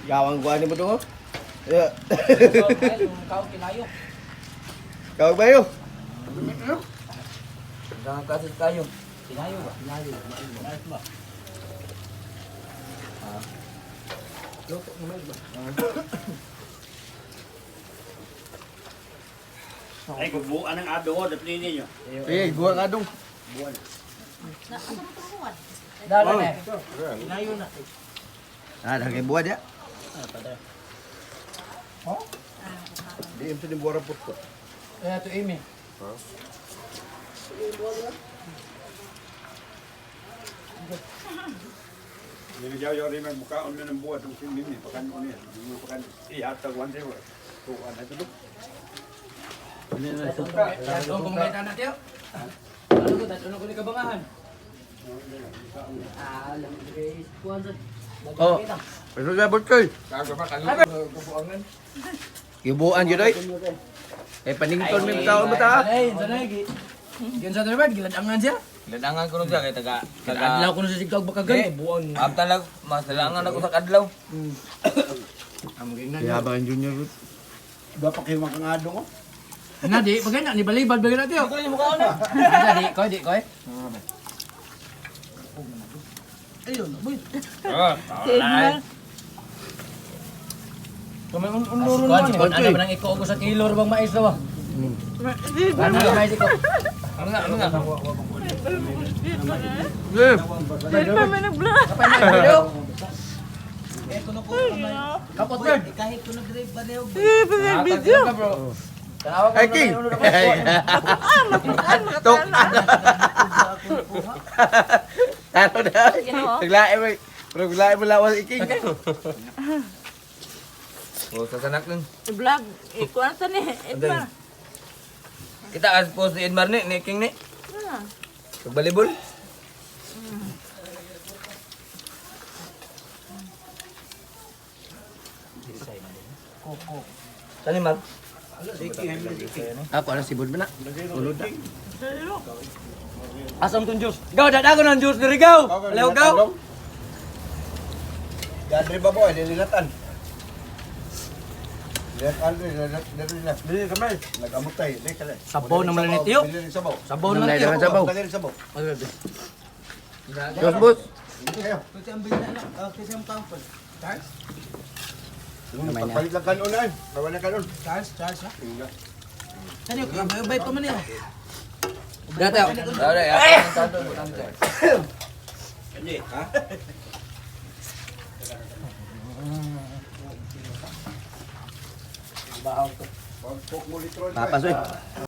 Gawang kuha ni mo to. Yeah. Kau kinayo. Kawag ba yun? Ang kasit kayo. Kinayo ba? Kinayo. Mais ba? Luto mo mais ba? Ay, bubuan ang ado, daplin ninyo. Eh, guwa nga dong. Na, asa mo itong buwan? Dala na. Kinayo na. Ah, dagay buwa dia. Di im sa ni buwa rapot ko. Eh, ito Amy. Niligaw yung rin magbukaon na ng buwan, itong sinini, pakan ko niya. Hindi mo pakan ihatag one day, tuwan na ito. Tatong kumakaita na tiyo. Ano ko, tatong ko ni kabangahan. Ah, alam ko kay kuwan sa. Oh. Pero sa butkoy. Gibuan jud oy. Eh panington mi tao mo ta. Sanay, sanay. Giyon sa Trevor, giladangan siya. Ladangan ko nun siya kay taga taga. Adlaw ko na sa sigkag baka Eh, ganito. Buwan. Abtan lang mas dalangan ako sa kadlaw. Kaya ba ang junior root? Dapat kayo makangado ko. Na di, pagay na, ni balibad bagay na tiyo. Ko ni mukha na. Na di, koy di koy. Ayun, boy. Ah, Si Edmar. Unluro naman. Ano ba nang iko ko sa kilo bang mais daw? Si Edmar. Ano mais iko? Ano nga, ano nga? Eh, Si Edmar may nag-vlog. Kapot bird. Eh, pa video. Bro. Tanawa ko Ay, King. Tok. Taro na. Naglae mo. Pero naglae mo lawas iking. Oh, sasanak nun. I-vlog. Ikuan sa ni Edmar. Kita as po si Edmar ni, ni King ni. Ah. Pagbalibol. Saan ni Mar? Ako ana sibod mo na. Ulod na. Asam tong juice. Gaw, dadago ng juice diri gaw. Lew gaw. Gadre ba boy, dililatan. Dililatan, dililatan, dililatan. Dili kamay. Nagamutay, dili kale. Sabaw naman ni tiyo. Dili sabaw. Sabaw na tiyo. Sabaw. Dili sabaw. Dos bus. Kayo. Palit lang kanon ay. Bawa na kanon. Charles, Charles ha. Sani, bay pa man niyo. Dati ako. Dati, ako. Tanto, tanto. Hindi, ha? Papas oy.